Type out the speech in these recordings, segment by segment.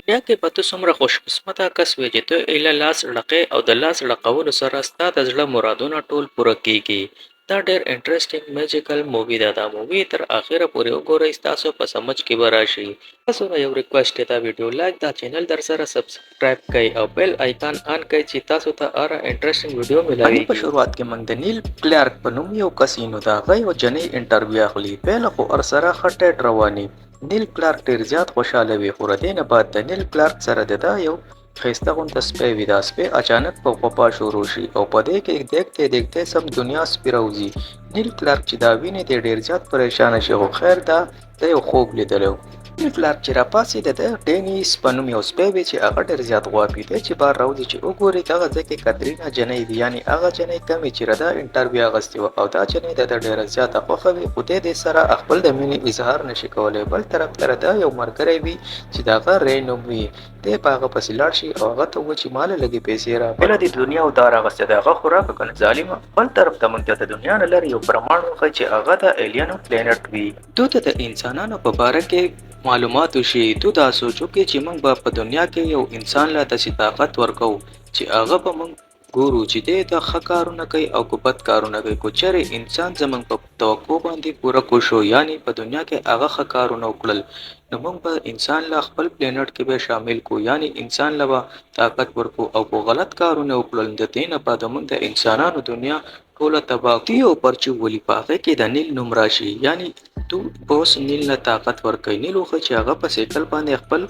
دنیا کې به ته څومره خوش قسمته کس وې چې ته ایله لاس ړقې او د لاس ړقولو سره ستا د زړه مرادونه ټول پوره کیږي. دا ډیر انټرسټینګ میجیکل مووي ده. دا مووي تر اخره پورې وګورئ، ستاسو په سمجھ کې به راشي. تاسو نه یو ریکویسټ دی، دا ویډیو لایک، دا چینل درسره سبسکرایب کړئ او بیل آیکان آن کړئ چې تاسو ته هره انټرسټینګ ویډیو په ملاویږي. شروعات کې موږ د نیل کلارک په نوم یو کس وینو، د هغه یوه جنۍ انټرویو اخلي. پیله خو ورسره ښه ټیټ روان وي. نیل کلارک ډېر زیات خوشحاله وي، خو له دې نه بعد د نیل کلارک سره د ده یو ښایسته غونته سپی وي. دا سپی اچانک په غوپا شروع شي او په دې کې دیکته دیکته سم دنیا سپي راوځي. نیل کلارک چې دا ویني، دی ډېر زیات پریشانه شي، خو خیر دا ده یو خوب لیدلی و. نیل کلارک چې راپاڅي، د ده ډینیس په نوم یو سپی وي چې هغه ډېر زیات غواپي. دی چې بار راوځي چې وګوري، دغه ځای کې کترینا جنۍ وي، یعنې هغه جنۍ کومې چې رده انټرویو اخیستې وه، او دا جنۍ د ده ډېره زیاته خوښه وي، خو دی دې سره خپل د مینې اظهار نشي کولی. بل طرف ته رده یو ملګری وي چې د هغه ری نوم وي. دی په هغه پسې لاړ شي او هغه ته ووایي چې ماله لږې پیسې راکړه. بله دې دنیا او دار اخیستی دی، هغه خو راکړه کنه ظالمه. بل طرف ته مونږ ته د دنیا نه لرې یو پرماڼ وښیي چې هغه د ایلینو پلانټ وي. دوی ته د انسانانو په باره کې معلومات وشي. دوی دا سوچ وکړي چې موږ به په دنیا کې یو انسان له داسې طاقت ورکوو چې هغه به موږ ګورو چې دی دا ښه کارونه کوي او که بد کارونه کوي. که چېرې انسان زموږ په توقع باندې پوره کو شو، یعنې په دنیا کې هغه ښه کارونه وکړل، نو موږ به انسان له خپل پلانټ کې به شامل کو، یعنې انسان له به طاقت ورکو، او که غلط کارونه وکړل، د دې نه بعد موږ د انسانانو دنیا ټوله تباه کړو. یو پرچې ولي په هغې کې د نیل نوم راشي، یعنې تو اوس نیل له طاقت ورکوي. نیل وښيي چې هغه په سایکل باندې خپل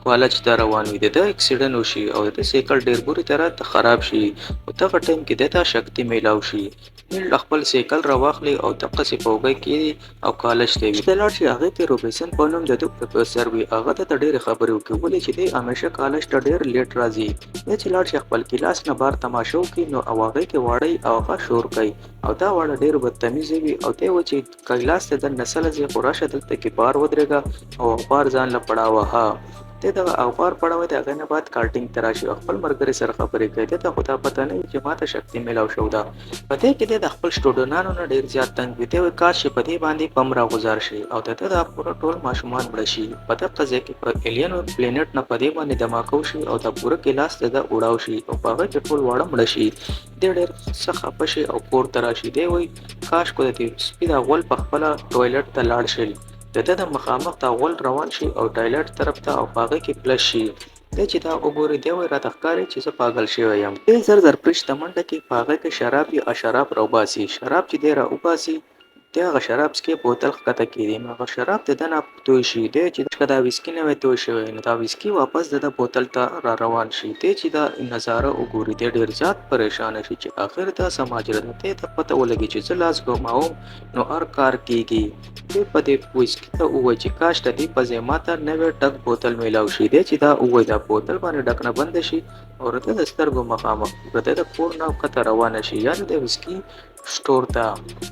کالج ته روان وي، د ده اکسیډنټ وشي او د ده سایکل ډېر بری طرح خراب شي، خو دغه ټایم کې ده ته شکتي میلاو شي. نیل خپل سایکل راواخلي او دقسې په اوږه کېږي او کالج ته وي. لاړ شي، هغې کې روبیسن په نوم د ده پروفیسر وي. هغه ده ته ډېرې خبرې وکړي، ولې چې دی همیشه کالج ته ډېر لیټ راځي. دی چې لاړ شي خپل کلاس نه بهر تماشه وکړي، نو او هغې کې واړه او هغه شور کوي او دا واړه ډېر بدتمیزه وي، او دی وایي چې کلاس ته دننه څه ځې، خو راشه دلته کې بار ودرېږه او اخبار ځان له پړاوه. دی دغه اخبار پړاوه. د هغې نه بعد کارټینګ ته راشي او خپل ملګري سره خبرې کوي. ده ته خو دا پته نه وي چې ماته شکتي میلاو شو ده. په دې کې دی د خپل سټوډنانو نه ډېر زیات تنګ وي. دی وایي کاش چې په دې باندې بم راغوځار شي او د ده دا پوره ټول ماشومان مړه شي. په دقه ځای کې په ایلینو پلانټ نه په دې باندې دماکه وشي او دا پوره کلاس د ده اوړاو شي او په هغه کې ټول واړه مړه شي. دی ډېر څه خفه شي او کور ته راشي. دی وایي کاش کو د دې سپي دا غول په خپله ټویلټ ته لاړ شي. د ده د مخامخ دا غول روان شي او ټویلټ طرف ته او په هغه کې فلش شي. دی چې دا وګوري، دی وایي راته ښکاري چې زه پاګل شوی یم. دی زر زر فریج ته منډه کړي، په هغه کې شراب وي او شراب راوباسي. شراب چې دی راوباسي، دی هغه شراب څکي، بوتل ښکته کېږي، نو هغه شراب د ده نه توی شي. دی چې که دا ویسکي نه وی توی شوی، نو دا ویسکي واپس د ده بوتل ته را روان شي. دی چې دا نظاره وګوري، دی ډېر زیات پریشانه شي چې اخر دا څه ماجرا ده. دی ته پته ولګي چې زه لاس ګماوم نو هر کار کېږي. دی په دې ویسکي ته ووایي چې کاش د دې په ځای ماته نوی ډک بوتل میلاو شي. دی چې دا ووایي، دا بوتل باندې ډکنه بنده شي او د ده د سترګو مخامخ د ده د کور نه ښکته روانه شي، یعنې د ویسکي سټور ته.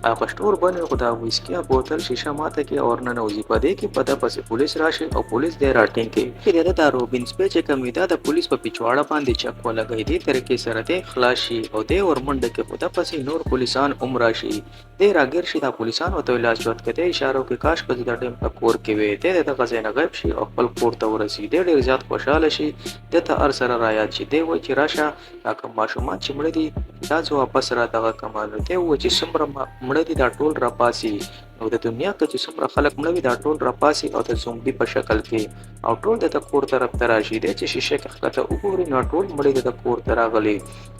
هغه سټور بند وي، خو دا ویسکي بوتل شیشه ماته کړي او ورننوځي. په دې کې په ده پسې پولیس راشي او پولیس دی راټینګ کړي. د ده دا روبین سپی چې کوم وي، دا د پولیس په پیچواړه باندې چک ولګوي. دې طریقې سره دی خلاص شي او دی ورمنډه کړي، خو ده پسې نور پولیسان هم راشي. دی راګیر شي، دا پولیسان ورته وایي لاس جوت کړه. دی اشاره وکړي کاش که زه دا ټایم په کور کې وی. دی د دغه ځای نه غیب شي او خپل کور ته ورسي. دی ډېر زیات خوشحاله شي. ده ته هر سره رایاد شي. دی وایي چې راشه، دا کوم ماشومان چې مړه دي، دا زه واپس را دغه کړم. نو دی ووایي چې څومره مړه دي دا ټول راپاڅي، نو د دنیا کې چې څومره خلک مړه وي دا ټول راپاڅي او د زومبي په شکل کې او ټول د ده کور طرف ته راشي. دی چې شیشه کې ښکته وګوري، نو ټول مړي د ده کور ته راغلي.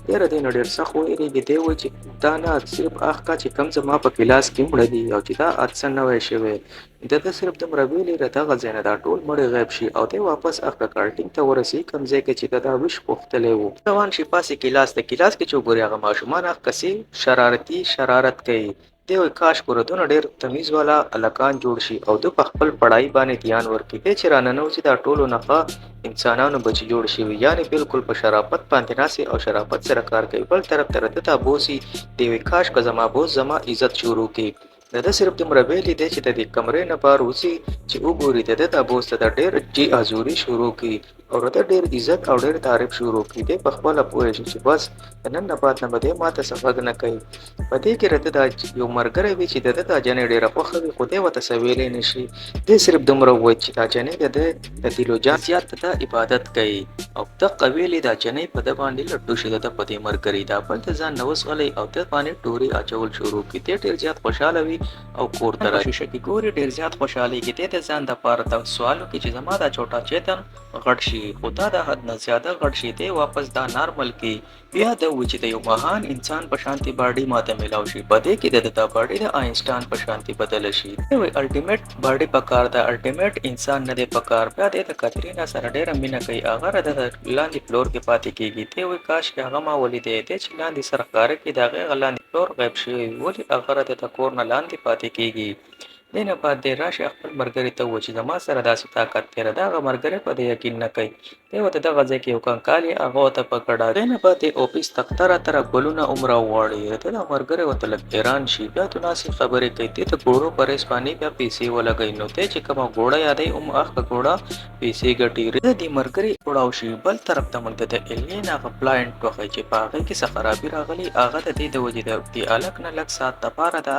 دی له دې نه ډېر سخت ووېرېږي. دی وایي چې دا نه، صرف هغه کا چې کوم زما په کلاس کې مړه دي او چې دا حادثه نه وای شوې. د ده صرف دومره ویلي، له دغه ځای نه دا ټول مړي غیب شي او دی واپس هغه کارټینګ ته ورسي کوم ځای کې چې ده دا ویش غوښتلی و. روان شي پاسې کلاس ته. کلاس کې چې وګوري، هغه ماشومان هغه کسې شرارتي شرارت کوي. دی وایي کاش کو دونه ډېر تمیز والا هلکان جوړ شي او ده په خپل پړای باندې دیان ورکړي. دی چې راننوځي، دا ټولو نه ښه انسانانو به چې جوړ شوي، یعنې بالکل په شرافت باندې ناست او شرافت سره کار کوي. بل طرف ته ده ته بوسي. دی وایي کاش که زما بوس زما عزت شروع کړي. د ده صرف دومره ویلي دی چې د دې کمرې نه بار وځي چې وګوري د ده دا بوس د ده ډېر جي ازوري شروع کړي او د ده ډېر عزت او ډېر تعریف شروع کړي. دی په خپله پوه شي چې بس د نن نه بعد نه به دی ماته څه غږ نه کوي. په دې کې د ده دا یو ملګری وي چې د ده دا جنۍ ډېره خوښه وي، خو دی ورته څه ویلی نه شي. دی صرف دومره ووایي چې دا جنۍ د ده د دل و جان زیات د ده عبادت کوي او دقه ویلي دا جنۍ په ده باندې لټو شي. د ده په دې ملګري دا بل د ځان نه وځغلوي او ده باندې ټوري اچول شروع کړي. دی ډېر زیات خوشحاله وي او کور ته راشي. شیشه کې ګوري ډېر زیات خوشحالېږي. دی د ځان دپاره دا سوال وکړي چې زما دا چوټا چیتن غټ شي، خو دا د حد نه زیاده غټ شي. دی واپس دا نارمل کړي. بیا ده وویل چې د یو مهان انسان په شانتې باډي ماته ملاو شي. په دې کې د ده دا باډي د آینسټان په شانتې بدله شي. دی وایي الټیمیټ باډي پکار ده، الټیمیټ انسان نه دی پکار. بیا دی د کاترینا سره ډېره مینه کوي. هغه د ده لاندې فلور کې پاتې کېږي. دی وایي کاش کې هغه ما ولیدی. دی چې لاندې سر ښکاره کړي د هغې هغه لاندې فلور غیب شوی وي. ولې هغه د ده کور نه لاندې پاتې کېږي؟ دې نه بعد دی راشي خپل ملګري ته ووایي چې زما سره داسې طاقت دی. د هغه ملګری په دې یقین نه کوي. دی ورته دغه ځای کې یو کنکال یې هغه ورته په ګډا. دې نه بعد دی اوفیس تخته راته را ګلونه هم راوغواړي. د ده دا ملګری ورته لږ حیران شي. بیا دناسې خبرې کوي. دی د ګوړو په ریس باندې بیا پیسې ولګوي. نو دی چې کومه ګوړه یادوي هم هغه ګوړه پیسې ګټي. د دې ملګري پړاو شي. بل طرف ته موږ د الین هغه پلاینټ وښیي چې په هغې کې څه خرابي راغلي. هغه د دې د وجې د دې هلک نه لږ ساعت دپاره دا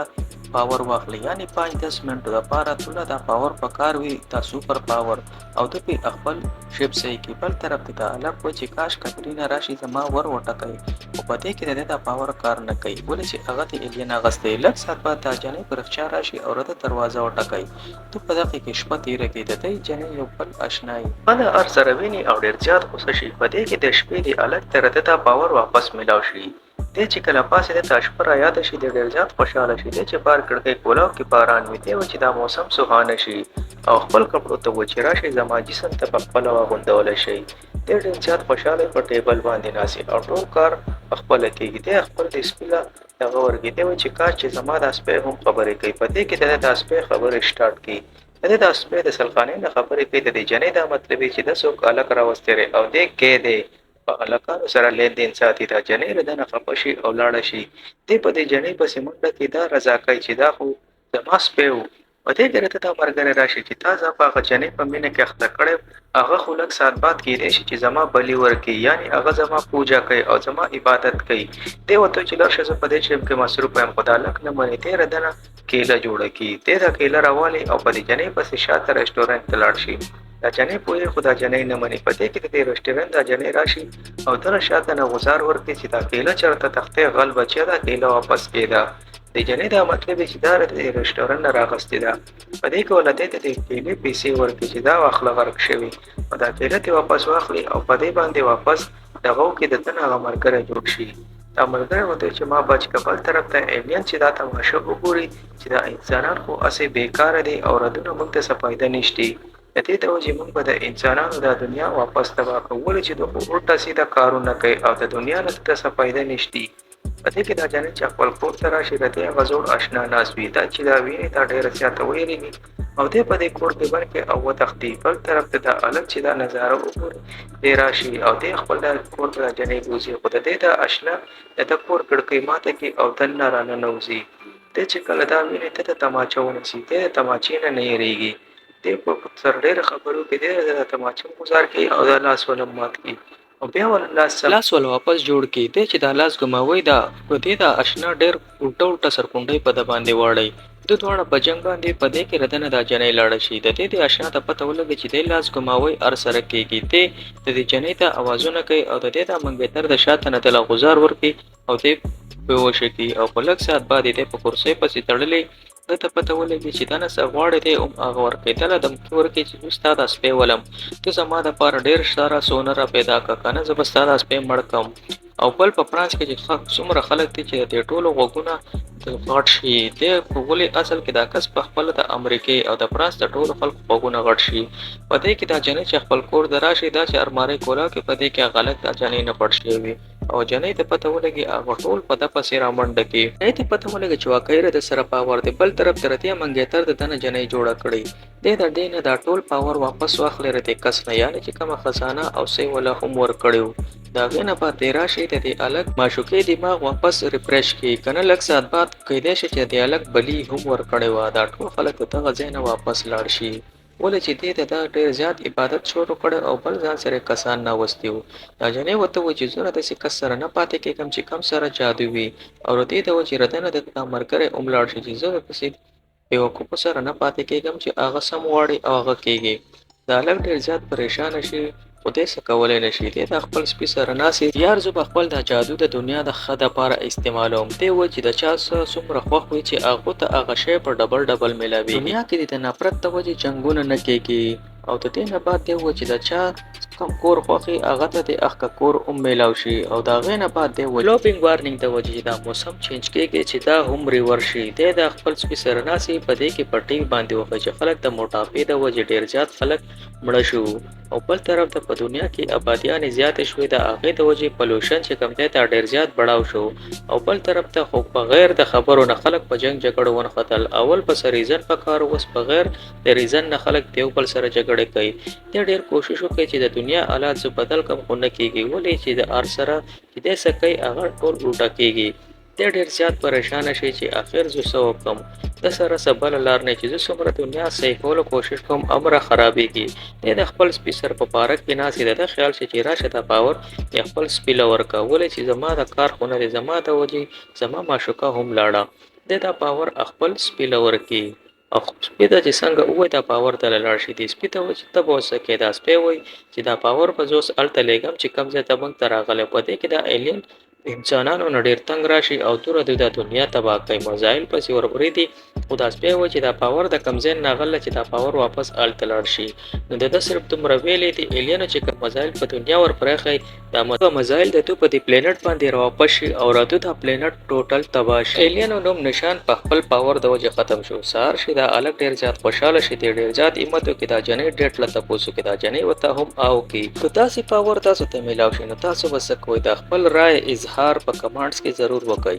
پاور واخلي، یعنی 5-10 منټو دپاره توله دا پاور پکار وي، دا سوپر پاور، او ده پې خپل شپ صحیح کړي. بل طرف ته دا هلک وایي چې کاش کترینا راشي زما ور وټکوي، خو په دې کې د ده دا پاور کار نه کوي، ولې چې هغه د الین اغستی. لږ ساعت بعد دا جنۍ په رښتیا راشي او رده دروازه وټکوي. ده په دغې کې شپه تېره کړي. د دې جنۍ یو بل اشنا یې هغه هر سره ویني او ډېر زیات غوسه شي. په دې کې د شپې دې هلک ته رده دا پاور واپس ملاو شي. دی چې کله پاڅېده دا شپه رایاده شي، دی ډېر زیات خوشحاله شي. دی چې بار کړکۍ کولاو کې باران وي. دی وایي چې دا موسم سوهانه شي او خپل کپړو ته وایي چې راشئ زما جسم ته په خپله واغوندولی شئ. دی ډېر زیات خوشحاله وي، په ټېبل باندې ناست او ټول کار په خپله کېږي. دی خپل د سپي له دغه ورکړي. دی وایي چې کاش چې زما دا سپی هم خبرې کوي. په دې کې د ده دا سپی خبرې سټارټ کړي. د ده دا سپی د سلخانې نه خبرې کوي. د دې جنۍ دا مطلب وي چې ده څوک هلک راوستی دی او دی ګی دی، په هلکانو سره لین دین ساتي. دا جنۍ له ده نه خفه شي او لاړه شي. دی په دې جنۍ پسې منډه کړي. دا رضا کوي چې دا خو زما سپی و. په دې کې راته دا ملګری راشي چې تا زه په هغه جنۍ په مینه کې اخته کړی، هغه خو لږ ساعت بعد کېدای شي چې زما بلي ورکړي، یعنې هغه زما پوجا کوي او زما عبادت کوي. دی ورته وایي چې لاړ شه زه په دې ټایم کې مصروف یم، خو دا هلک نه مني. دی له ده نه کیله جوړه کړي. دی دا کیله راوالي او په دې جنۍ پسې شاته رسټورانټ ته لاړ شي. دا جنۍ پوهېږي خو دا جنۍ نه مني. په دې کې د دې رسټورانټ دا جنۍ راشي او دله شاته نه غوزار ورکړي چې دا کیله چېرته تښتې غل بچیه، دا کیله واپس کېده. د جنۍ دا مطلب وي چې دا د دې رسټورانټ نه راغستې ده. په دې کې ولا دی ته د کیلې پیسې ورکړي چې دا واخله غرق شوي، او دا کیله ترې واپس واخلي او په دې باندې واپس دغه وکړي، د ده نه هغه ملګری جوړ شي. دا ملګری ورته وایي چې ما بچ کړه. بل طرف ته ایلین چې دا تماشه وګوري چې دا انسانان خو هسې بېکاره دي او ردونه موږ ته څه فایده نشتي، د دې د وجې موږ به د انسانانو دا دنیا واپس تباه کړو، ولې چې دوی خو الټه سیده کارونه کوي او د دنیا نه ته څه فایده نشتي. په دې کې دا جنۍ چې خپل کور ته راشي، د دې هغه زوړ اشنا ناست وي. دا چې دا ویني دا ډېره زیاته ویرېږي او دی په دې کور کې بند کړي او وتښتي. بل طرف ته دا هلک چې دا نظاره وګوري، دی راشي او دی خپل دا کور ته دا جنۍ بوځي، خو د دې دا اشنا د ده کور کړکۍ ماته کړي او دننه راننوځي. دی چې کله دا ویني ده ته تماچه ونیسي. دی د تماچې نه نه یېرېږي. دی په سر ډېره خبرو کې دی د تماچې ګوزار کوي او دا لاس ولم مات کړي او بیا ول لاس سم لاس ول واپس جوړ کړي. دی چې دا لاس ګماوي دا په دې دا اشنا ډېر الټه الټه سرکونډۍ په ده باندې واړوي. دوی دواړه په جنګ باندې په دې کې ردنه دا جنۍ لاړه شي. د دې د اشنا ته پته ولګي چې دی لاس ګماوي هر سره کېږي. دی د دې جنۍ ته اوازونه کوي او د دې دا منګیتر د شاته نه دله غوزار ورکړي او دی بېهوشه کړي او په لږ ساعت بعد یې دی په کرسۍ پسې تړلی. ده ته پته ولګي چې دنه څه غواړي، دی هم هغه ورکوي. دله دمکي ورکوي چې زه ستا دا سپی ولم، ته زما دپاره ډېر سره سونه را پیدا کړه، که نه زه به ستا دا سپی مړ کړم. او بل په فرانس کې چې څومره خلک دي چې د دې ټولو غوږونه غټ شي، دی ولې اصل کې دا کس په خپله د امریکې او د فرانس د ټولو خلکو غوږونه غټ شي. په دې کې دا جنۍ چې خپل کور ته راشي، دا چې ارمارۍ کولاو کې په دې کې هغه هلک دا جنۍ نه پټ شوی وي او جنۍ ته پته ولګي هغه ټول په ده پسې رامنډه کړي. جنۍ ته پته ولګي چې واقعي له ده سره پاور دی. بل طرف ته رتیا منګیتر د ده نه جنۍ جوړه کړي. دی د دې نه دا ټول پاور واپس واخلي ردې کس نه، یعنې چې کومه خزانه او څه یې وله هم ورکړي وو. د هغې نه بعد دی راشي د دې هلک معشوقې دماغ واپس ریفریش کړي، که نه لږ ساعت بعد کیدای شي چې د دې هلک بلي هم ورکړې وه، دا ټول خلک د دغه ځای نه واپس لاړ شي. ولې چې دې د ده ډېر زیات عبادت شروع کړی او بل ځان سره یې کسان ناوستي وو. دا جنۍ ورته وویل چې زه له داسې کس سره نه پاتې کېږم چې کوم سره جادو وي او له دې د وجې له ده نه د دا ملګری هم لاړ شي چې زه د داسې بېوقوفو سره نه پاتې کېږم چې هغه سم غواړي او هغه کېږي. دا هلک ډېر زیات پرېشانه شي خو دی څه کولی نه شي. دی د خپل سپي سره ناست یار زه به خپل دا جادو د دنیا د ښه دپاره استعمالوم. دی وایي چې د چا څه څومره خوښ وي چې هغو ته هغه شی په ډبل ډبل میلاویږي. دنیا کې دې د نفرت د وجې جنګونه نه کیږي او د دې نه بعد دی وایي چې د چا کوم کور خوښ وي هغه ته دې هغه کور هم میلاو شي او د هغې نه بعد دی وایي ګلوبینګ وارنینګ د وجې چې دا موسم چینج کیږي چې دا هم ریورس شي. دی د خپل سپي سره ناست په دې کې په ټي وي باندې وښيي چې خلک د موټاپې د وجې ډیر زیات خلک مړه شو او بل طرف ته په دنیا کې ابادیانې زیاتې شوې د هغې د وجې پلوشن چې کوم دی دا ډېر زیات بړاو شو او بل طرف ته خو بغیر د خبرو نه خلک په جنګ جګړو ونښتل. اول په څه ریزن پکار اوس بغیر د ریزن نه خلک د یو بل سره جګړې کوي. دی ډېر کوشش وکړي چې د دنیا حالات زه بدل کړم خو نه کیږي، ولې چې د هر سره چې دی څه کوي هغه ټول الټه کیږي. دی ډېر زیات پریشانه شي چې اخر زه څه وکړم، ده سره څه بله لار نه چې زه څومره دنیا صحیح کولو کوشش کوم امره خرابېږي. دی د خپل سپي سره په پارک کې ناست دی، د ده خیال شي چې راشه دا پاور د خپل سپي له ورکړه، ولې چې زما د کار خو نه دی، زما د وجې زما معشوقه هم لاړه. دی دا پاور خپل سپي له ورکړي او سپي ته چې څنګه ووایي دا پاور ته لاړ شي. دې سپي ته وایي چې ته به اوس څه کوې؟ دا سپی وایي چې دا پاور به زه اوس هلته لېږم چې کوم ځای ته موږ ته راغلی. په دې کې دا ایلین انسانانو نه ډېر تنګ راشي او توره دوی دا دنیا تباه کوي، مزایل پسې ورپرېږدي. خو دا سپی وایي چې دا پاور د کوم ځای نه راغلی چې دا پاور واپس هلته لاړ شي. نو د ده صرف دومره ویلې دي ایلینو چې کوم مزایل په دنیا ورپرېښی دا مزایل د دوی په دې پلانټ باندې راواپس شي او راتو دا پلانټ ټوټل تباه شي. ایلینو نوم نشان په خپل پاور د وجې ختم شو. سهار شي دا هلک ډېر زیات خوشحاله شي، دی ډېر زیات همت وکړي دا جنۍ ډېټ له تپوس وکړي، دا جنۍ ورته هم آو کړي. که داسې پاور تاسو ته میلاو شي نو تاسو به څه کوئ؟ د خپل رای اظهار په کمنټس کې ضرور وکړئ.